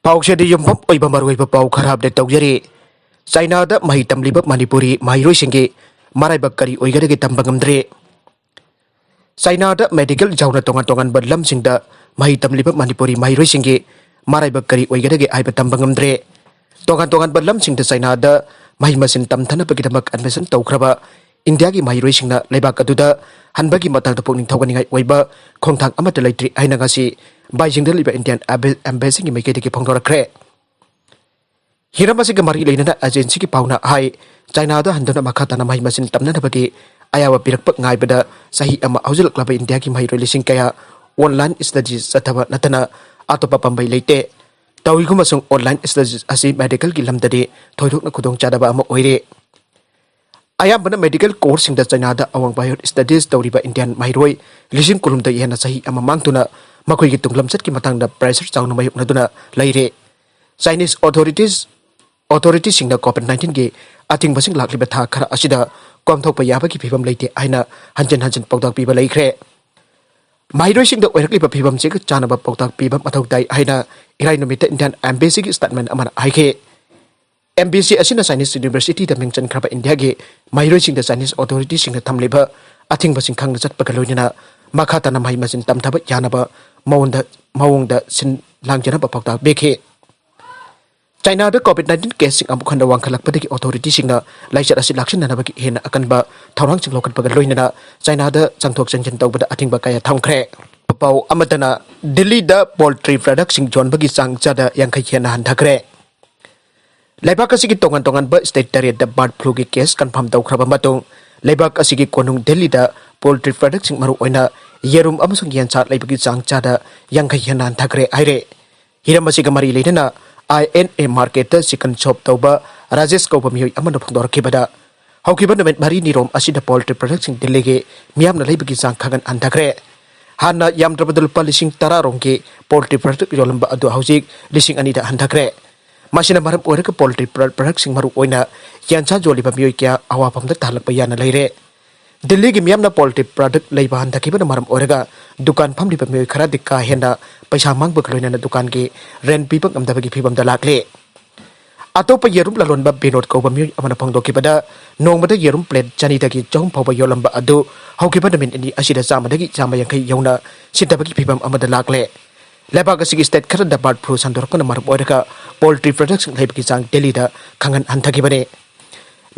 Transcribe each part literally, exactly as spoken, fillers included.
ꯄꯥꯎꯁꯦꯗꯤ ꯌꯨꯝꯐꯝ ꯑꯣꯏꯕ ꯃꯔꯨꯑꯣꯏꯕ ꯄꯥꯎ ꯈꯔ ꯑꯞꯗꯦꯠ ꯇꯧꯖꯔꯤ꯫ ꯆꯥꯏꯅꯥꯗ ꯃꯍꯩ ꯇꯝꯂꯤꯕ ꯃꯅꯤꯄꯨꯔꯤ ꯃꯍꯩꯔꯣꯏꯁꯤꯡꯒꯤ ꯃꯔꯥꯏꯕꯛ ꯀꯔꯤ ꯑꯣꯏꯒꯗꯒꯦ ꯇꯝꯕ ꯉꯝꯗ꯭ꯔꯦ꯫ ꯆꯥꯏꯅꯥꯗ ꯃꯦꯗꯤꯀꯦꯜ ꯌꯥꯎꯅ ꯇꯣꯉꯥꯟ ꯇꯣꯉꯥꯟꯕ ꯂꯝꯁꯤꯡꯗ ꯃꯍꯩ ꯇꯝꯂꯤꯕ ꯃꯅꯤꯄꯨꯔꯤ ꯃꯍꯩꯔꯣꯏꯁꯤꯡꯒꯤ ꯃꯔꯥꯏꯕꯛ ꯀꯔꯤ ꯑꯣꯏꯒꯗꯒꯦ ꯍꯥꯏꯕ ꯇꯝꯕ ꯉꯝꯗ꯭ꯔꯦ꯫ ꯇꯣꯉꯥꯟ ꯇꯣꯉꯥꯟꯕ ꯂꯝꯁꯤꯡꯗ ꯆꯥꯏꯅꯥꯗ ꯃꯍꯩ ꯃꯁꯤꯡ ꯇꯝꯊꯅꯕꯒꯤꯗꯃꯛ ꯑꯦꯗꯃꯤꯁꯟ ꯇꯧꯈ꯭ꯔꯕ ꯏꯟꯗꯤꯌꯥꯒꯤ ꯃꯍꯩꯔꯣꯏꯁꯤꯡꯅ ꯂꯩꯕꯥꯛ ꯑꯗꯨꯗ ꯍꯟꯕꯒꯤ ꯃꯇꯥꯡꯗ ꯄꯨꯛꯅꯤꯡ ꯊꯧꯒꯠꯅꯤꯡꯉꯥꯏ ꯑꯣꯏꯕ ꯈꯣꯡꯊꯥꯡ ꯑꯃꯠꯇ ꯂꯩꯇ꯭ꯔꯤ ꯍꯥꯏꯅ ꯉꯁꯤ ꯕꯥꯏꯖꯤꯡꯗ ꯂꯩꯕ ꯏꯟꯗꯤꯌꯥꯟ ꯑꯦꯝꯕꯦ-, ꯑꯦꯝꯕꯦꯁꯤꯒꯤ ꯃꯥꯏꯀꯩꯗꯒꯤ ꯐꯣꯡꯗꯣꯔꯛꯈ꯭ꯔꯦ꯫ ꯍꯤꯔꯝ ꯑꯁꯤꯒ ꯃꯔꯤ ꯂꯩꯅꯅ ꯑꯦꯖꯦꯟꯁꯤꯒꯤ ꯄꯥꯎꯅ ꯍꯥꯏ, ꯆꯥꯏꯅꯥꯗ ꯍꯟꯗꯨꯅ ꯃꯈꯥ ꯇꯥꯅ ꯃꯍꯩ ꯃꯁꯤꯡ ꯇꯝꯅꯅꯕꯒꯤ ꯑꯌꯥꯕ ꯄꯤꯔꯛꯄ ꯉꯥꯏꯕꯗ ꯆꯍꯤ ꯑꯃ ꯍꯧꯖꯤꯜꯂꯛꯂꯕ ꯏꯟꯗꯤꯌꯥꯒꯤ ꯃꯍꯩꯔꯣꯏ ꯂꯤꯁꯤꯡ ꯀꯌꯥ online studies ꯆꯠꯊꯕ ꯅꯠꯇꯅ ꯑꯇꯣꯞꯄ ꯄꯥꯝꯕꯩ ꯂꯩꯇꯦ꯫ ꯇꯧꯏꯒꯨꯝꯕꯁꯨꯡ online studies ꯑꯁꯤ ꯃꯦꯗꯤꯀꯦꯜꯒꯤ ꯂꯝꯗꯗꯤ ꯊꯣꯏꯗꯣꯛꯅ ꯈꯨꯗꯣꯡꯆꯥꯗꯕ ꯑꯃ ꯑꯣꯏꯔꯦ꯫ ꯑꯌꯥꯝꯕꯅ ꯃꯦꯗꯤꯀꯦꯜ ꯀꯣꯔꯁꯁꯤꯡꯗ ꯆꯥꯏꯅꯥꯗ ꯑꯋꯥꯡꯕ ꯍꯥꯌꯔ ꯁ꯭ꯇꯗꯤꯁ ꯇꯧꯔꯤꯕ ꯏꯟꯗꯤꯌꯥꯟ ꯃꯍꯩꯔꯣꯏ ꯂꯤꯁꯤꯡ ꯀꯨꯟꯍꯨꯝꯗꯣꯏ ꯍꯦꯟꯅ ꯆꯍꯤ ꯑꯃ ꯃꯥꯡꯗꯨꯅ ꯃꯈꯣꯏꯒꯤ ꯇꯨꯡꯂꯝꯆꯠꯀꯤ ꯃꯇꯥꯡꯗ ꯄ꯭ꯔꯦꯁꯔ ꯆꯥꯎꯅ ꯃꯥꯌꯣꯛꯅꯗꯨꯅ ꯂꯩꯔꯦ꯫ ꯆꯥꯏꯅꯤꯁ ꯑꯣꯊꯣꯔꯤꯇꯤꯁ, ꯑꯣꯊꯣꯔꯤꯇꯤꯁꯤꯡꯅ COVID nineteenꯒꯤ ꯑꯊꯤꯡꯕꯁꯤꯡ ꯂꯥꯛꯂꯤꯕ ꯊꯥ ꯈꯔ ꯑꯁꯤꯗ ꯀꯣꯝꯊꯣꯛꯄ ꯌꯥꯕꯒꯤ ꯐꯤꯕꯝ ꯂꯩꯇꯦ ꯍꯥꯏꯅ ꯍꯟꯖꯤꯟ ꯍꯟꯖꯤꯟ ꯄꯥꯎꯇꯥꯛ ꯄꯤꯕ ꯂꯩꯈ꯭ꯔꯦ꯫ ꯃꯍꯩꯔꯣꯏꯁꯤꯡꯗ ꯑꯣꯏꯔꯛꯂꯤꯕ ꯐꯤꯕꯝꯁꯤꯒ ꯆꯥꯟꯅꯕ ꯄꯥꯎꯇꯥꯛ ꯄꯤꯕ ꯃꯊꯧ ꯇꯥꯏ ꯍꯥꯏꯅ ꯏꯔꯥꯏ ꯅꯨꯃꯤꯠꯇ ꯏꯟꯗꯤꯌꯥꯟ ꯑꯦꯝꯕꯦꯁꯤꯒꯤ ꯁ꯭ꯇꯦꯠꯃꯦꯟ ꯑꯃꯅ ꯍꯥꯏꯈꯤ꯫ ꯑꯦꯝꯕꯦꯁꯤ ꯑꯁꯤꯅ ꯆꯥꯏꯅꯤꯁ ꯌꯨꯅꯤꯚꯔꯁꯤꯇꯤꯗ ꯃꯤꯡ ꯆꯟꯈ꯭ꯔꯕ ꯏꯟꯗꯤꯌꯥꯒꯤ ꯃꯍꯩꯔꯣꯏꯁꯤꯡꯗ ꯆꯥꯏꯅꯤꯁ ꯑꯣꯊꯣꯔꯤꯇꯤꯁꯤꯡꯅ ꯊꯝꯂꯤꯕ ꯑꯊꯤꯡꯕꯁꯤꯡ ꯈꯪꯅ ꯆꯠꯄꯒ ꯂꯣꯏꯅꯅ ꯃꯈꯥ ꯇꯥꯅ ꯃꯍꯩ ꯃꯁꯤꯡ ꯇꯝꯊꯕ ꯌꯥꯅꯕ ꯃꯑꯣꯡꯗ, ꯃꯑꯣꯡꯗ ꯁꯤꯟ ꯂꯥꯡꯖꯅꯕ ꯄꯥꯎꯇꯥꯛ ꯄꯤꯈꯤ꯫ ꯆꯥꯏꯅꯥꯗ COVID nineteen ꯀꯦꯁꯁꯤꯡ ꯑꯃꯨꯛ ꯍꯟꯅ ꯋꯥꯡꯈꯠꯂꯛꯄꯗꯒꯤ ꯑꯣꯊꯣꯔꯤꯇꯤꯁꯤꯡꯅ ꯂꯥꯏꯆꯠ ꯑꯁꯤ ꯂꯥꯛꯁꯤꯟꯅꯅꯕꯒꯤ ꯍꯦꯟꯅ ꯑꯀꯟꯕ ꯊꯧꯔꯥꯡꯁꯤꯡ ꯂꯧꯈꯠꯄꯒ ꯂꯣꯏꯅꯅ ꯆꯥꯏꯅꯥꯗ ꯆꯪꯊꯣꯛ ꯆꯪꯁꯤꯟ ꯇꯧꯕꯗ ꯑꯊꯤꯡꯕ ꯀꯌꯥ ꯊꯝꯈ꯭ꯔꯦ꯫ ꯄꯥꯎ ꯑꯃꯠꯇꯅ ꯗꯤꯜꯂꯤꯗ ꯄꯣꯜꯇ꯭ꯔꯤ ꯄ꯭ꯔꯗꯛꯁꯤꯡ ꯌꯣꯟꯕꯒꯤ ꯆꯥꯡ ꯆꯥꯗ ꯌꯥꯡꯈꯩ ꯍꯦꯟꯅ ꯍꯟꯊꯈ꯭ꯔꯦ꯫ ꯂꯩꯕꯥꯛ ꯑꯁꯤꯒꯤ ꯇꯣꯉꯥꯟ ꯇꯣꯉꯥꯟꯕ ꯁ꯭ꯇꯦꯠ ꯇꯔꯦꯠꯇ ꯕꯥꯔꯗ ꯐ꯭ꯂꯨꯒꯤ ꯀꯦꯁ ꯀꯟꯐꯥꯔꯝ ꯇꯧꯈ꯭ꯔꯕ ꯃꯇꯨꯡ, ꯂꯩꯕꯥꯛ ꯑꯁꯤꯒꯤ ꯀꯣꯅꯨꯡ ꯗꯤꯜꯂꯤꯗ ꯄꯣꯜꯇ꯭ꯔꯤ ꯄ꯭ꯔꯗꯛꯁꯤꯡ, ꯃꯔꯨꯑꯣꯏꯅ ꯌꯦꯔꯨꯝ ꯑꯃꯁꯨꯡ ꯌꯦꯟꯁꯥ ꯂꯩꯕꯒꯤ ꯆꯥꯡ ꯆꯥꯗ ꯌꯥꯡꯈꯩ ꯍꯦꯟꯅ ꯍꯟꯊꯈ꯭ꯔꯦ ꯍꯥꯏꯔꯦ꯫ ꯍꯤꯔꯝ ꯑꯁꯤꯒ ꯃꯔꯤ ꯂꯩꯅꯅ INA ꯃꯥꯔꯀꯦꯠꯇ ꯆꯤꯀꯟ ꯁꯣꯞ ꯇꯧꯕ ꯔꯥꯖꯦꯁ ꯀꯧꯕ ꯃꯤꯑꯣꯏ ꯑꯃꯅ ꯐꯣꯡꯗꯣꯔꯛꯈꯤꯕꯗ, ꯍꯧꯈꯤꯕ ꯅꯨꯃꯤꯠ ꯃꯔꯤꯅꯤꯔꯣꯝ ꯑꯁꯤꯗ ꯄꯣꯜꯇ꯭ꯔꯤ ꯄ꯭ꯔꯗꯛꯁꯤꯡ ꯗꯤꯜꯂꯤꯒꯤ ꯃꯤꯌꯥꯝꯅ ꯂꯩꯕꯒꯤ ꯆꯥꯡ ꯈꯥꯒꯟ ꯍꯟꯊꯈ꯭ꯔꯦ꯫ ꯍꯥꯟꯅ ꯌꯥꯝꯗ꯭ꯔꯕꯗ ꯂꯨꯄꯥ ꯂꯤꯁꯤꯡ ꯇꯔꯥ ꯔꯣꯝꯒꯤ ꯄꯣꯜꯇ꯭ꯔꯤ ꯄ꯭ꯔꯗꯛ ꯌꯣꯜꯂꯝꯕ ꯑꯗꯨ ꯍꯧꯖꯤꯛ ꯂꯤꯁꯤꯡ ꯑꯅꯤꯗ ꯍꯟꯊꯈ꯭ꯔꯦ꯫ ꯃꯁꯤꯅ ꯃꯔꯝ ꯑꯣꯏꯔꯒ ꯄꯣꯜꯇ꯭ꯔꯤ ꯄ꯭ꯔ-, ꯄ꯭ꯔꯗꯛꯁꯤꯡ, ꯃꯔꯨꯑꯣꯏꯅ ꯌꯦꯟꯁꯥ ꯌꯣꯜꯂꯤꯕ ꯃꯤꯑꯣꯏ ꯀꯌꯥ ꯑꯋꯥꯐꯝꯗ ꯇꯥꯍꯜꯂꯛꯄ ꯌꯥꯅ ꯂꯩꯔꯦ꯫ ꯗꯤꯜꯂꯤꯒꯤ ꯃꯤꯌꯥꯝꯅ ꯄꯣꯜꯇ꯭ꯔꯤ ꯄ꯭ꯔꯗꯛ ꯂꯩꯕ ꯍꯟꯊꯈꯤꯕꯅ ꯃꯔꯝ ꯑꯣꯏꯔꯒ ꯗꯨꯀꯥꯟ ꯐꯝꯂꯤꯕ ꯃꯤꯑꯣꯏ ꯈꯔꯗꯤ ꯀꯥ ꯍꯦꯟꯅ ꯄꯩꯁꯥ ꯃꯥꯡꯕꯒ ꯂꯣꯏꯅꯅ ꯗꯨꯀꯥꯟꯒꯤ ꯔꯦꯟ ꯄꯤꯕ ꯉꯝꯗꯕꯒꯤ ꯐꯤꯕꯝꯗ ꯂꯥꯛꯂꯦ꯫ ꯑꯇꯣꯞꯄ ꯌꯦꯔꯨꯝ ꯂꯂꯣꯟꯕ ꯕꯤꯅꯣꯗ ꯀꯧꯕ ꯃꯤꯑꯣꯏ ꯑꯃꯅ ꯐꯣꯡꯗꯣꯛꯈꯤꯕꯗ, ꯅꯣꯡꯃꯗ ꯌꯦꯔꯨꯝ ꯄ꯭ꯂꯦꯠ ꯆꯅꯤꯗꯒꯤ ꯆꯍꯨꯝ ꯐꯥꯎꯕ ꯌꯣꯜꯂꯝꯕ ꯑꯗꯨ ꯍꯧꯈꯤꯕ ꯅꯨꯃꯤꯠ ꯑꯅꯤ ꯑꯁꯤꯗ ꯆꯥꯝꯃꯗꯒꯤ ꯆꯥꯝꯃ ꯌꯥꯡꯈꯩ ꯌꯧꯅ ꯁꯤꯠꯇꯕꯒꯤ ꯐꯤꯕꯝ ꯑꯃꯗ ꯂꯥꯛꯂꯦ꯫ ꯂꯩꯕꯥꯛ ꯑꯁꯤꯒꯤ ꯁ꯭ꯇꯦꯠ ꯈꯔꯗ ꯕꯥꯔꯗ ꯐ꯭ꯂꯨ ꯁꯟꯗꯣꯔꯛꯄꯅ ꯃꯔꯝ ꯑꯣꯏꯔꯒ ꯄꯣꯜꯇ꯭ꯔꯤ ꯄ꯭ꯔꯗꯛꯁꯤꯡ ꯂꯩꯕꯒꯤ ꯆꯥꯡ ꯗꯦꯜꯂꯤꯗ ꯈꯪꯍꯟ ꯍꯟꯊꯈꯤꯕꯅꯤ꯫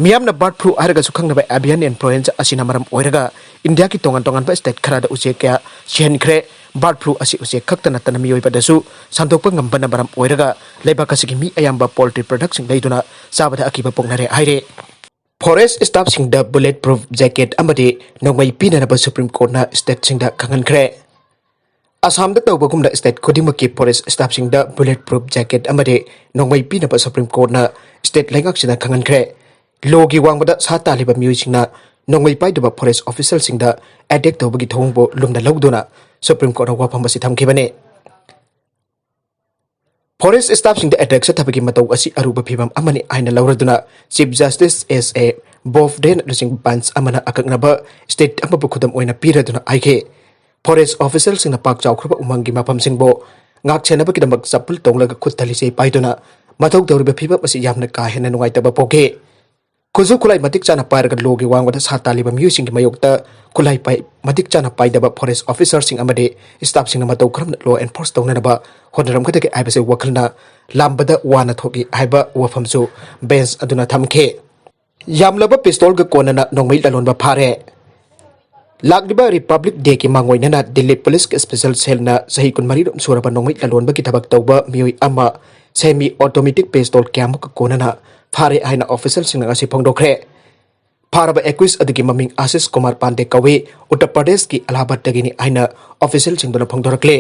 ꯃꯤꯌꯥꯝꯅ ꯕꯥꯔꯗ ꯐ꯭ꯂꯨ ꯍꯥꯏꯔꯒꯁꯨ ꯈꯪꯅꯕ ꯑꯦꯚꯤꯌꯟ ꯏꯟꯐ꯭ꯂꯨꯑꯦꯟꯖꯥ ꯑꯁꯤꯅ ꯃꯔꯝ ꯑꯣꯏꯔꯒ ꯏꯟꯗꯤꯌꯥꯒꯤ ꯇꯣꯉꯥꯟ ꯇꯣꯉꯥꯟꯕ ꯁ꯭ꯇꯦꯠ ꯈꯔꯗ ꯎꯆꯦꯛ ꯀꯌꯥ ꯁꯤꯍꯟꯈ꯭ꯔꯦ꯫ ꯕꯥꯔꯗ ꯐ꯭ꯂꯨ ꯑꯁꯤ ꯎꯆꯦꯛ ꯈꯛꯇ ꯅꯠꯇꯅ ꯃꯤꯑꯣꯏꯕꯗꯁꯨ ꯁꯟꯗꯣꯛꯄ ꯉꯝꯕꯅ ꯃꯔꯝ ꯑꯣꯏꯔꯒ ꯂꯩꯕꯥꯛ ꯑꯁꯤꯒꯤ ꯃꯤ ꯑꯌꯥꯝꯕ ꯄꯣꯜꯇ꯭ꯔꯤ ꯄ꯭ꯔꯗꯛꯁꯤꯡ ꯂꯩꯗꯨꯅ ꯆꯥꯕꯗ ꯑꯀꯤꯕ ꯄꯣꯛꯅꯔꯦ ꯍꯥꯏꯔꯦ꯫ ꯐꯣꯔꯦꯁ ꯁ꯭ꯇꯥꯐꯁꯤꯡꯗ ꯕꯨꯂꯦꯠ ꯄ꯭ꯔꯨꯐ ꯖꯦꯀꯦꯠ ꯑꯃꯗꯤ ꯅꯣꯡꯃꯩ ꯄꯤꯅꯅꯕ ꯁꯨꯄ꯭ꯔꯤꯝ ꯀꯣꯔꯠꯅ ꯁ꯭ꯇꯦꯠꯁꯤꯡꯗ ꯈꯪꯍꯟꯈ꯭ꯔꯦ꯫ ꯑꯁꯥꯝꯗ ꯇꯧꯕꯒꯨꯝꯅ ꯁ꯭ꯇꯦꯠ ꯈꯨꯗꯤꯡꯃꯛꯀꯤ ꯐꯣꯔꯦꯁ ꯁ꯭ꯇꯥꯐꯁꯤꯡꯗ ꯕꯨꯂꯦꯠ ꯄ꯭ꯔꯨꯐ ꯖꯦꯀꯦꯠ ꯑꯃꯗꯤ ꯅꯣꯡꯃꯩ ꯄꯤꯅꯕ ꯁꯨꯄ꯭ꯔꯤꯝ ꯀꯣꯔꯠꯅ ꯁ꯭ꯇꯦꯠ ꯂꯩꯉꯥꯛꯁꯤꯡꯗ ꯈꯪꯍꯟꯈ꯭ꯔꯦ꯫ ꯂꯣꯒꯤ ꯋꯥꯡꯃꯗ ꯁꯥ ꯇꯥꯜꯂꯤꯕ ꯃꯤꯑꯣꯏꯁꯤꯡꯅ ꯅꯣꯡꯃꯩ ꯄꯥꯏꯗꯕ ꯐꯣꯔꯦꯁ ꯑꯣꯐꯤꯁꯔꯁꯤꯡꯗ ꯑꯦꯇꯦꯛ ꯇꯧꯕꯒꯤ ꯊꯧꯑꯣꯡꯕꯨ ꯂꯨꯝꯅ ꯂꯧꯗꯨꯅ ꯁꯨꯄ꯭ꯔꯤꯝ ꯀꯣꯔꯠꯅ ꯋꯥꯐꯝ ꯑꯁꯤ ꯊꯝꯈꯤꯕꯅꯤ꯫ ꯐꯣꯔꯦꯁ ꯁ꯭ꯇꯥꯐꯁꯤꯡꯗ ꯑꯦꯇꯦꯛ ꯆꯠꯊꯕꯒꯤ ꯃꯇꯧ ꯑꯁꯤ ꯑꯔꯨꯕ ꯐꯤꯚꯝ ꯑꯃꯅꯤ ꯍꯥꯏꯅ ꯂꯧꯔꯗꯨꯅ ꯆꯤꯐ ꯖꯁꯇꯤꯁ ꯑꯦꯁ ꯑꯦ ꯕꯣꯕꯗꯦꯅ ꯂꯨꯆꯤꯡꯕ ꯕꯦꯟꯆ ꯑꯃꯅ ꯑꯀꯛꯅꯕ ꯁ꯭ꯇꯦꯠ ꯑꯃꯕꯨ ꯈꯨꯗꯝ ꯑꯣꯏꯅ ꯄꯤꯔꯗꯨꯅ ꯍꯥꯏꯈꯤ꯫ ꯐꯣꯔꯦꯁ ꯑꯣꯐꯤꯁꯔꯁꯤꯡꯅ ꯄꯥꯛ ꯆꯥꯎꯈ꯭ꯔꯕ ꯎꯃꯪꯒꯤ ꯃꯐꯝꯁꯤꯡꯕꯨ ꯉꯥꯛꯁꯦꯟꯅꯕꯒꯤꯗꯃꯛ ꯆꯄꯜ ꯇꯣꯡꯂꯒ ꯈꯨꯠꯇ ꯂꯤꯆꯩ ꯄꯥꯏꯗꯨꯅ ꯃꯊꯧ ꯇꯧꯔꯤꯕ ꯐꯤꯚꯝ ꯑꯁꯤ ꯌꯥꯝꯅ ꯀꯥ ꯍꯦꯟꯅ ꯅꯨꯡꯉꯥꯏꯇꯕ ꯄꯣꯛꯈꯤ꯫ ꯈꯨꯠꯁꯨ ꯈꯨꯠꯂꯥꯏ ꯃꯇꯤꯛ ꯆꯥꯅ ꯄꯥꯏꯔꯒ ꯂꯣꯒꯤ ꯋꯥꯡꯃꯗ ꯁꯥ ꯇꯥꯜꯂꯤꯕ ꯃꯤꯑꯣꯏꯁꯤꯡꯒꯤ ꯃꯥꯌꯣꯛꯇ ꯈꯨꯠꯂꯥꯏ ꯄꯥꯏ-, ꯃꯇꯤꯛ ꯆꯥꯅ ꯄꯥꯏꯗꯕ ꯐꯣꯔꯦꯁ ꯑꯣꯐꯤꯁꯔꯁꯤꯡ ꯑꯃꯗꯤ ꯁ꯭ꯇꯥꯐꯁꯤꯡꯅ ꯃꯇꯧ ꯀꯔꯝꯅ ꯂꯣ ꯑꯦꯟꯐꯣꯔꯁ ꯇꯧꯅꯅꯕ ꯍꯣꯠꯅꯔꯝꯒꯗꯒꯦ ꯍꯥꯏꯕꯁꯤ ꯋꯥꯈꯜꯅ ꯂꯥꯝꯕꯗ ꯋꯥꯅ ꯊꯣꯛꯏ ꯍꯥꯏꯕ ꯋꯥꯐꯝꯁꯨ ꯕꯦꯟꯆ ꯑꯗꯨꯅ ꯊꯝꯈꯤ꯫ ꯌꯥꯝꯂꯕ ꯄꯤꯁꯇꯣꯜꯒ ꯀꯣꯟꯅꯅ ꯅꯣꯡꯃꯩ ꯂꯂꯣꯟꯕ ꯐꯥꯔꯦ꯫ ꯂꯥꯛꯂꯤꯕ ꯔꯤꯄꯕ꯭ꯂꯤꯛ ꯗꯦꯒꯤ ꯃꯥꯡꯑꯣꯏꯅꯅ ꯗꯤꯜꯂꯤ ꯄꯨꯂꯤꯁꯀꯤ ꯁ꯭ꯄꯦꯁꯦꯜ ꯁꯦꯜꯅ ꯆꯍꯤ ꯀꯨꯟꯃꯔꯤ ꯁꯨꯔꯕ ꯅꯣꯡꯃꯩ ꯂꯂꯣꯟꯕꯒꯤ ꯊꯕꯛ ꯇꯧꯕ ꯃꯤꯑꯣꯏ ꯑꯃ ꯁꯦꯃꯤ ꯑꯣꯇꯣꯃꯦꯇꯤꯛ ꯄꯤꯁꯇꯣꯜ ꯀꯌꯥꯃꯨꯛꯀ ꯀꯣꯟꯅꯅ ꯐꯥꯔꯦ ꯍꯥꯏꯅ ꯑꯣꯐꯤꯁꯤꯌꯦꯜꯁꯤꯡꯅ ꯉꯁꯤ ꯐꯣꯡꯗꯣꯛꯈ꯭ꯔꯦ꯫ ꯐꯥꯔꯕ ꯑꯦꯀ꯭ꯌꯨꯁ ꯑꯗꯨꯒꯤ ꯃꯃꯤꯡ ꯑꯥꯁꯤꯁ ꯀꯨꯃꯥꯔ ꯄꯥꯟꯗꯦ ꯀꯧꯏ, ꯎꯠꯇꯔ ꯄ꯭ꯔꯗꯦꯁꯀꯤ ꯑꯂꯥꯍꯥꯕꯥꯗꯇꯒꯤꯅꯤ ꯍꯥꯏꯅ ꯑꯣꯐꯤꯁꯤꯌꯦꯜꯁꯤꯡꯗꯨꯅ ꯐꯣꯡꯗꯣꯔꯛꯂꯦ꯫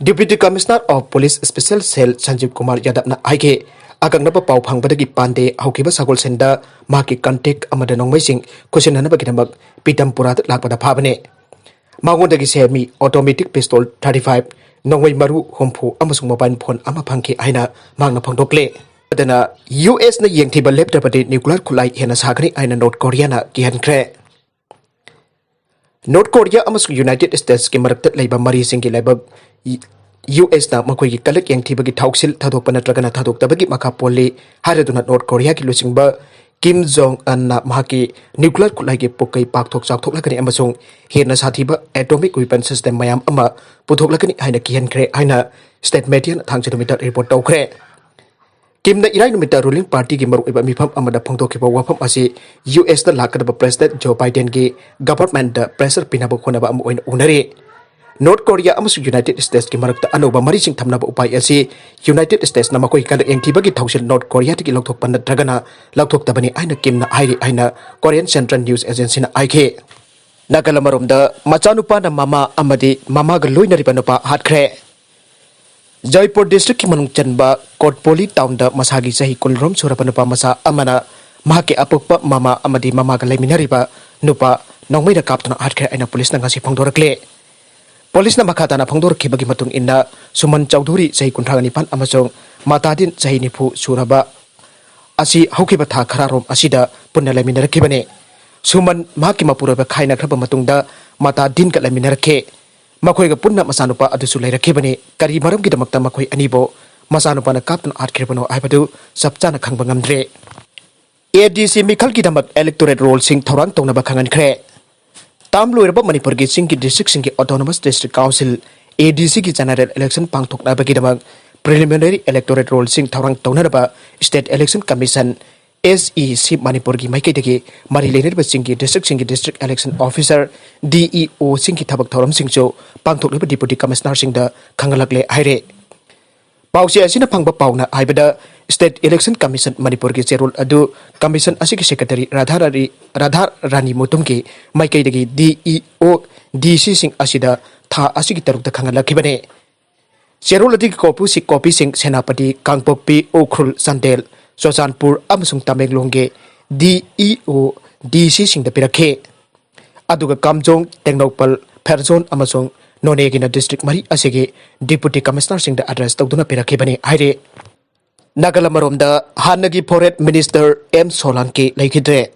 Deputy commissioner of police special cell Sanjeev Kumar ꯌꯥꯗꯕꯅ ꯍꯥꯏꯈꯤ, ꯑꯀꯛꯅꯕ ꯄꯥꯎ ꯐꯪꯕꯗꯒꯤ ꯄꯥꯟꯗꯦ ꯍꯧꯈꯤꯕ ꯁꯒꯣꯜꯁꯦꯟꯗ ꯃꯍꯥꯛꯀꯤ ꯀꯟꯇꯦꯛ ꯑꯃꯗ ꯅꯣꯡꯃꯩꯁꯤꯡ ꯈꯨꯠꯁꯤꯟꯅꯅꯕꯒꯤꯗꯃꯛ ꯄꯤꯇꯝꯄꯨꯔꯥꯗ ꯂꯥꯛꯄꯗ ꯐꯥꯕꯅꯤ꯫ ꯃꯉꯣꯟꯗꯒꯤ semi automatic pistol thirty five, ꯅꯣꯡꯃꯩ ꯃꯔꯨ ꯍꯨꯝꯐꯨ ꯑꯃꯁꯨꯡ ꯃꯣꯕꯥꯏꯜ ꯐꯣꯟ ꯑꯃ ꯐꯪꯈꯤ ꯍꯥꯏꯅ ꯃꯍꯥꯛꯅ ꯐꯣꯡꯗꯣꯛꯂꯦ꯫ ꯑꯗꯨꯅ ꯌꯨ ꯑꯦꯁꯅ ꯌꯦꯡꯊꯤꯕ ꯂꯦꯞꯇ꯭ꯔꯕꯗꯤ ꯅ꯭ꯌꯨꯀ꯭ꯂꯤꯌꯔ ꯈꯨꯠꯂꯥꯏ ꯍꯦꯟꯅ ꯁꯥꯒꯅꯤ ꯍꯥꯏꯅ ꯅꯣꯔꯠ ꯀꯣꯔꯤꯌꯥꯅ ꯀꯤꯍꯟꯈ꯭ꯔꯦ꯫ ꯅꯣꯔꯠ ꯀꯣꯔꯤꯌꯥ ꯑꯃꯁꯨꯡ ꯌꯨꯅꯥꯏꯇꯦꯗ ꯁ꯭ꯇꯦꯠꯁꯀꯤ ꯃꯔꯛꯇ ꯂꯩꯕ ꯃꯔꯤꯁꯤꯡꯒꯤ ꯂꯥꯏꯕꯛ ꯌꯨ ꯑꯦꯁꯅ ꯃꯈꯣꯏꯒꯤ ꯀꯂꯛ ꯌꯦꯡꯊꯤꯕꯒꯤ ꯊꯧꯁꯤꯜ ꯊꯥꯗꯣꯛꯄ ꯅꯠꯇ꯭ꯔꯒꯅ ꯊꯥꯗꯣꯛꯇꯕꯒꯤ ꯃꯈꯥ ꯄꯣꯜꯂꯤ ꯍꯥꯏꯔꯗꯨꯅ ꯅꯣꯔꯠ ꯀꯣꯔꯤꯌꯥꯒꯤ ꯂꯨꯆꯤꯡꯕ ꯀꯤꯝ ꯖꯣꯡ ꯑꯟꯅ ꯃꯍꯥꯛꯀꯤ ꯅ꯭ꯌꯨꯀ꯭ꯂꯤꯌꯔ ꯈꯨꯠꯂꯥꯏꯒꯤ ꯄꯨꯛꯀꯩ ꯄꯥꯛꯊꯣꯛ ꯆꯥꯎꯊꯣꯛꯂꯛꯀꯅꯤ ꯑꯃꯁꯨꯡ ꯍꯦꯟꯅ ꯁꯥꯊꯤꯕ ꯑꯦꯇꯣꯃꯤꯛ ꯋꯤꯄꯟ ꯁꯤꯁꯇꯦꯝ ꯃꯌꯥꯝ ꯑꯃ ꯄꯨꯊꯣꯛꯂꯛꯀꯅꯤ ꯍꯥꯏꯅ ꯀꯤꯍꯟꯈ꯭ꯔꯦ ꯍꯥꯏꯅ ꯁ꯭ꯇꯦꯠ ꯃꯦꯗꯤꯌꯥꯅ ꯊꯥꯡꯖ ꯅꯨꯃꯤꯠꯇ ꯔꯤꯄꯣꯔꯠ ꯇꯧꯈ꯭ꯔꯦ꯫ ꯀꯤꯝꯅ ꯏꯔꯥꯏ ꯅꯨꯃꯤꯠꯇ ꯔꯨꯂꯤꯡ ꯄꯥꯔꯇꯤꯒꯤ ꯃꯔꯨꯑꯣꯏꯕ ꯃꯤꯐꯝ ꯑꯃꯗ ꯐꯣꯡꯗꯣꯛꯈꯤꯕ ꯋꯥꯐꯝ ꯑꯁꯤ ꯌꯨ ꯑꯦꯁꯇ ꯂꯥꯛꯀꯗꯕ ꯄ꯭ꯔꯦꯁꯤꯗꯦꯟꯠ ꯖꯣ ꯕꯥꯏꯗꯦꯟꯒꯤ ꯒꯚꯔꯟꯃꯦꯟꯠꯇ ꯄ꯭ꯔꯦꯁꯔ ꯄꯤꯅꯕ ꯍꯣꯠꯅꯕ ꯑꯃ ꯑꯣꯏꯅ ꯎꯅꯔꯤ꯫ ꯅꯣꯔꯠ ꯀꯣꯔꯤꯌꯥ ꯑꯃꯁꯨꯡ ꯌꯨꯅꯥꯏꯇꯦꯗ ꯁ꯭ꯇꯦꯠꯁꯀꯤ ꯃꯔꯛꯇ ꯑꯅꯧꯕ ꯃꯔꯤꯁꯤꯡ ꯊꯝꯅꯕ ꯎꯄꯥꯏ ꯑꯁꯤ ꯌꯨꯅꯥꯏꯇꯦꯗ ꯁ꯭ꯇꯦꯠꯁꯅ ꯃꯈꯣꯏꯒꯤ ꯀꯂꯛ ꯌꯦꯡꯊꯤꯕꯒꯤ ꯊꯧꯁꯤꯜ ꯅꯣꯔꯠ ꯀꯣꯔꯤꯌꯥꯗꯒꯤ ꯂꯧꯊꯣꯛꯄ ꯅꯠꯇ꯭ꯔꯒꯅ ꯂꯧꯊꯣꯛꯇꯕꯅꯤ ꯍꯥꯏꯅ ꯀꯤꯝꯅ ꯍꯥꯏꯔꯤ ꯍꯥꯏꯅ ꯀꯣꯔꯤꯌꯟ ꯁꯦꯟꯇ꯭ꯔꯦꯜ ꯅ꯭ꯌꯨꯁ ꯑꯦꯖꯦꯟꯁꯤꯅ ꯍꯥꯏꯈꯤ꯫ ꯅꯥꯀꯜ ꯑꯃꯔꯣꯝꯗ, ꯃꯆꯥꯅꯨꯄꯥꯅ ꯃꯃꯥ ꯑꯃꯗꯤ ꯃꯃꯥꯒ ꯂꯣꯏꯅꯔꯤꯕ ꯅꯨꯄꯥ ꯍꯥꯠꯈ꯭ꯔꯦ꯫ ꯖꯣꯏꯄꯨꯔ ꯗꯤꯁꯇ꯭ꯔꯤꯛꯀꯤ ꯃꯅꯨꯡ ꯆꯟꯕ ꯀꯣꯠꯄꯣꯂꯤ ꯇꯥꯎꯟꯗ ꯃꯁꯥꯒꯤ ꯆꯍꯤ ꯀꯨꯟꯔꯣꯝ ꯁꯨꯔꯕ ꯅꯨꯄꯥ ꯃꯆꯥ ꯑꯃꯅ ꯃꯍꯥꯛꯀꯤ ꯑꯄꯣꯛꯄ ꯃꯃꯥ ꯑꯃꯗꯤ ꯃꯃꯥꯒ ꯂꯩꯃꯤꯟꯅꯔꯤꯕ ꯅꯨꯄꯥ ꯅꯣꯡꯃꯩꯅ ꯀꯥꯞꯇꯨꯅ ꯍꯥꯠꯈ꯭ꯔꯦ ꯍꯥꯏꯅ ꯄꯨꯂꯤꯁꯅ ꯉꯁꯤ ꯐꯣꯡꯗꯣꯔꯛꯂꯦ꯫ ꯄꯨꯂꯤꯁꯅ ꯃꯈꯥ ꯇꯥꯅ ꯐꯣꯡꯗꯣꯔꯛꯈꯤꯕꯒꯤ ꯃꯇꯨꯡ ꯏꯟꯅ, ꯁꯨꯃꯟ ꯆꯧꯙꯨꯔꯤ, ꯆꯍꯤ ꯀꯨꯟꯊ꯭ꯔꯥ ꯅꯤꯄꯥꯟ, ꯑꯃꯁꯨꯡ ꯃꯥꯇꯥꯗꯤꯟ, ꯆꯍꯤ ꯅꯤꯐꯨ ꯁꯨꯔꯕ ꯑꯁꯤ ꯍꯧꯈꯤꯕ ꯊꯥ ꯈꯔꯔꯣꯝ ꯑꯁꯤꯗ ꯄꯨꯟꯅ ꯂꯩꯃꯤꯟꯅꯔꯛꯈꯤꯕꯅꯤ꯫ ꯁꯨꯃꯟ ꯃꯍꯥꯛꯀꯤ ꯃꯄꯨꯔꯣꯏꯕ ꯈꯥꯏꯅꯈ꯭ꯔꯕ ꯃꯇꯨꯡꯗ ꯃꯥꯇꯥꯗꯤꯟꯒ ꯂꯩꯃꯤꯟꯅꯔꯛꯈꯤ꯫ ꯃꯈꯣꯏꯒ ꯄꯨꯟꯅ ꯃꯆꯥꯅꯨꯄꯥ ꯑꯗꯨꯁꯨ ꯂꯩꯔꯛꯈꯤꯕꯅꯤ꯫ ꯀꯔꯤ ꯃꯔꯝꯒꯤꯗꯃꯛꯇ ꯃꯈꯣꯏ ꯑꯅꯤꯕꯨ ꯃꯆꯥꯅꯨꯄꯥꯅ ꯀꯥꯞꯇꯨꯅ ꯍꯥꯠꯈ꯭ꯔꯤꯕꯅꯣ ꯍꯥꯏꯕꯗꯨ ꯆꯞ ꯆꯥꯅ ꯈꯪꯕ ꯉꯝꯗ꯭ꯔꯦ꯫ ꯑꯦ ꯗꯤ ꯁꯤ ꯃꯤꯈꯜꯒꯤꯗꯃꯛ electoral rollꯁꯤꯡ ꯊꯧꯔꯥꯡ ꯇꯧꯅꯕ ꯈꯪꯍꯟꯈ꯭ꯔꯦ꯫ ꯇꯥꯝ ꯂꯣꯏꯔꯕ ꯃꯅꯤꯄꯨꯔꯒꯤ ꯆꯤꯡꯒꯤ districtꯁꯤꯡꯒꯤ Autonomous District Council, A D Cꯒꯤ general election ꯄꯥꯡꯊꯣꯛꯅꯕꯒꯤꯗꯃꯛ preliminary electoral rollꯁꯤꯡ ꯊꯧꯔꯥꯡ ꯇꯧꯅꯅꯕ State Election Commission, S E C, ꯃꯅꯤꯄꯨꯔꯒꯤ ꯃꯥꯏꯀꯩꯗꯒꯤ ꯃꯔꯤ ꯂꯩꯅꯔꯤꯕ ꯆꯤꯡꯒꯤ districtꯁꯤꯡꯒꯤ District Election Officer, D E Oꯁꯤꯡꯒꯤ ꯊꯕꯛ ꯊꯧꯔꯝꯁꯤꯡꯁꯨ ꯄꯥꯡꯊꯣꯛꯂꯤꯕ Deputy Commissionerꯁꯤꯡꯗ ꯈꯪꯍꯜꯂꯛꯂꯦ ꯍꯥꯏꯔꯦ꯫ ꯄꯥꯎꯆꯦ ꯑꯁꯤꯅ ꯐꯪꯕ ꯄꯥꯎꯅ ꯍꯥꯏꯕꯗ, State Election Commission ꯃꯅꯤꯄꯨꯔꯒꯤ ꯆꯦꯔꯣꯜ ꯑꯗꯨ commission ꯑꯁꯤꯒꯤ secretary ꯔꯥꯙꯥ ꯔꯥꯅꯤ, ꯔꯥꯙꯥ ꯔꯥꯅꯤ ꯃꯨꯇꯨꯝꯒꯤ ꯃꯥꯏꯀꯩꯗꯒꯤ D E O, D Cꯁꯤꯡ ꯑꯁꯤꯗ ꯊꯥ ꯑꯁꯤꯒꯤ ꯇꯔꯨꯛꯇ ꯈꯪꯍꯜꯂꯛꯈꯤꯕꯅꯤ꯫ ꯆꯦꯔꯣꯜ ꯑꯗꯨꯒꯤ ꯀꯣꯄꯨꯁꯤ-, ꯀꯣꯄꯤꯁꯤꯡ ꯁꯦꯅꯥꯄꯇꯤ, ꯀꯥꯡꯄꯣꯛꯄꯤ, ꯎꯈ꯭ꯔꯨꯜ, ꯆꯥꯟꯗꯦꯜ, ꯆꯨꯔꯆꯥꯟꯄꯨꯔ ꯑꯃꯁꯨꯡ ꯇꯃꯦꯡꯂꯣꯡꯒꯤ D E O, D Cꯁꯤꯡꯗ ꯄꯤꯔꯛꯈꯤ꯫ ꯑꯗꯨꯒ ꯀꯥꯝꯖꯣꯡ, ꯇꯦꯡꯅꯧꯄꯜ, ꯐꯦꯔꯖꯣꯟ ꯑꯃꯁꯨꯡ ꯅꯣꯅꯦꯒꯤꯅ district ꯃꯔꯤ ꯑꯁꯤꯒꯤ Deputy Commissionerꯁꯤꯡꯗ address ꯇꯧꯗꯨꯅ ꯄꯤꯔꯛꯈꯤꯕꯅꯤ ꯍꯥꯏꯔꯤ꯫ ꯅꯥꯒꯥꯂꯦꯟ ꯑꯃꯔꯣꯝꯗ ꯍꯥꯟꯅꯒꯤ ꯐꯣꯔꯦꯟ ꯃꯤꯅꯤꯁꯇꯔ ꯑꯦꯝ ꯁꯣꯂꯥꯡꯀꯤ ꯂꯩꯈꯤꯗ꯭ꯔꯦ꯫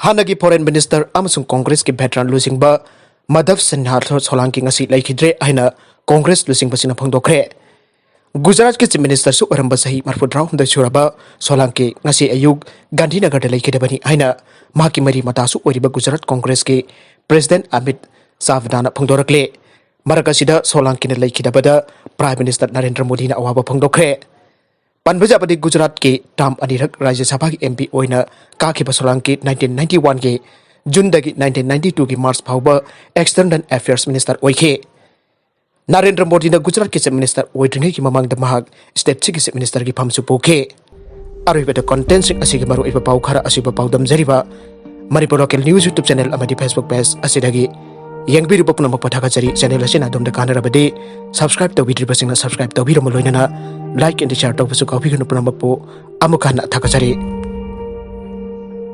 ꯍꯥꯟꯅꯒꯤ ꯐꯣꯔꯦꯟ ꯃꯤꯅꯤꯁꯇꯔ ꯑꯃꯁꯨꯡ ꯀꯣꯡꯒ꯭ꯔꯦꯁꯀꯤ ꯚꯦꯇꯔꯥꯟ ꯂꯨꯆꯤꯡꯕ ꯃꯥꯙꯕ ꯁꯤꯟꯍꯥ ꯁꯣꯂꯥꯡꯀꯤ ꯉꯁꯤ ꯂꯩꯈꯤꯗ꯭ꯔꯦ ꯍꯥꯏꯅ ꯀꯣꯡꯒ꯭ꯔꯦꯁ ꯂꯨꯆꯤꯡꯕꯁꯤꯅ ꯐꯣꯡꯗꯣꯛꯈ꯭ꯔꯦ꯫ ꯒꯨꯖꯔꯥꯠꯀꯤ ꯆꯤꯐ ꯃꯤꯅꯤꯁꯇꯔꯁꯨ ꯑꯣꯏꯔꯝꯕ ꯆꯍꯤ ꯃꯔꯤꯐꯨꯇꯔꯥꯍꯨꯝꯗꯣꯏ ꯁꯨꯔꯕ ꯁꯣꯂꯥꯡꯀꯤ ꯉꯁꯤ ꯑꯌꯨꯛ ꯒꯥꯟꯙꯤꯅꯒꯔꯗ ꯂꯩꯈꯤꯗꯕꯅꯤ ꯍꯥꯏꯅ ꯃꯍꯥꯛꯀꯤ ꯃꯔꯤ ꯃꯇꯥꯁꯨ ꯑꯣꯏꯔꯤꯕ ꯒꯨꯖꯔꯥꯠ ꯀꯣꯡꯒ꯭ꯔꯦꯁꯀꯤ ꯄ꯭ꯔꯦꯁꯤꯗꯦꯟꯠ ꯑꯃꯤꯠ ꯆꯥꯚꯗꯥꯅ ꯐꯣꯡꯗꯣꯔꯛꯂꯦ꯫ ꯃꯔꯛ ꯑꯁꯤꯗ ꯁꯣꯂꯥꯡꯀꯤꯅ ꯂꯩꯈꯤꯗꯕꯗ ꯄ꯭ꯔꯥꯏꯝ ꯃꯤꯅꯤꯁꯇꯔ ꯅꯔꯦꯟꯗ꯭ꯔ ꯃꯣꯗꯤꯅ ꯑꯋꯥꯕ ꯐꯣꯡꯗꯣꯛꯈ꯭ꯔꯦ꯫ ꯄꯟꯕ ꯌꯥꯕꯗꯤ ꯒꯨꯖꯔꯥꯠꯀꯤ ꯇꯥꯝ ꯑꯅꯤꯔꯛ ꯔꯥꯖ꯭ꯌ ꯁꯚꯥꯒꯤ ꯑꯦꯝ ꯄꯤ ꯑꯣꯏꯅ ꯀꯥꯈꯤꯕ ꯁꯣꯂꯥꯡꯀꯤ ꯅꯥꯏꯟꯇꯤꯟ ꯅꯥꯏꯟꯇꯤ ꯋꯥꯟꯒꯤ ꯖꯨꯟꯗꯒꯤ ꯅꯥꯏꯟꯇꯤꯟ ꯅꯥꯏꯟꯇꯤ ꯇꯨꯒꯤ ꯃꯥꯔꯆ ꯐꯥꯎꯕ ꯑꯦꯛꯁꯇꯔꯅꯦꯜ ꯑꯦꯐꯤꯌꯔꯁ ꯃꯤꯅꯤꯁꯇꯔ ꯑꯣꯏꯈꯤ꯫ ꯅꯔꯦꯟꯗ꯭ꯔ ꯃꯣꯗꯤꯅ ꯒꯨꯖꯔꯥꯠꯀꯤ ꯆꯤꯐ ꯃꯤꯅꯤꯁꯇꯔ ꯑꯣꯏꯗ꯭ꯔꯤꯉꯩꯒꯤ ꯃꯃꯥꯡꯗ ꯃꯍꯥꯛ ꯁ꯭ꯇꯦꯠꯁꯤꯒꯤ ꯆꯤꯐ ꯃꯤꯅꯤꯁꯇꯔꯒꯤ ꯐꯝꯁꯨ ꯄꯨꯈꯤ꯫ ꯑꯔꯣꯏꯕꯗ ꯀꯣꯟꯇꯦꯟꯠꯁꯤꯡ ꯑꯁꯤꯒꯤ ꯃꯔꯨꯑꯣꯏꯕ ꯄꯥꯎ ꯈꯔ ꯑꯁꯤꯕ ꯄꯥꯎꯗꯝꯖꯔꯤꯕ Manipur local news YouTube channel ꯑꯃꯗꯤ ꯐꯦꯁꯕꯨꯛ ꯄꯦꯖ ꯑꯁꯤꯗꯒꯤ ꯌꯦꯡꯕꯤꯔꯤꯕ ꯄꯨꯝꯅꯃꯛꯄꯨ ꯊꯥꯒꯠꯆꯔꯤ꯫ ꯆꯦꯅꯦꯜ ꯑꯁꯤꯅ ꯑꯗꯣꯝꯗ ꯀꯥꯟꯅꯔꯕꯗꯤ ꯁꯕꯁꯀ꯭ꯔꯥꯏꯕ ꯇꯧꯕꯤꯗ꯭ꯔꯤꯕꯁꯤꯡꯅ ꯁꯕꯁꯀ꯭ꯔꯥꯏꯕ ꯇꯧꯕꯤꯔꯝꯃ ꯂꯣꯏꯅꯅ ꯂꯥꯏꯛ ꯑꯦꯟ ꯁꯤꯌꯔ ꯇꯧꯕꯁꯨ ꯀꯥꯎꯕꯤꯒꯅꯨ꯫ ꯄꯨꯝꯅꯃꯛꯄꯨ ꯑꯃꯨꯛ ꯍꯟꯅ ꯊꯥꯒꯠꯆꯔꯤ꯫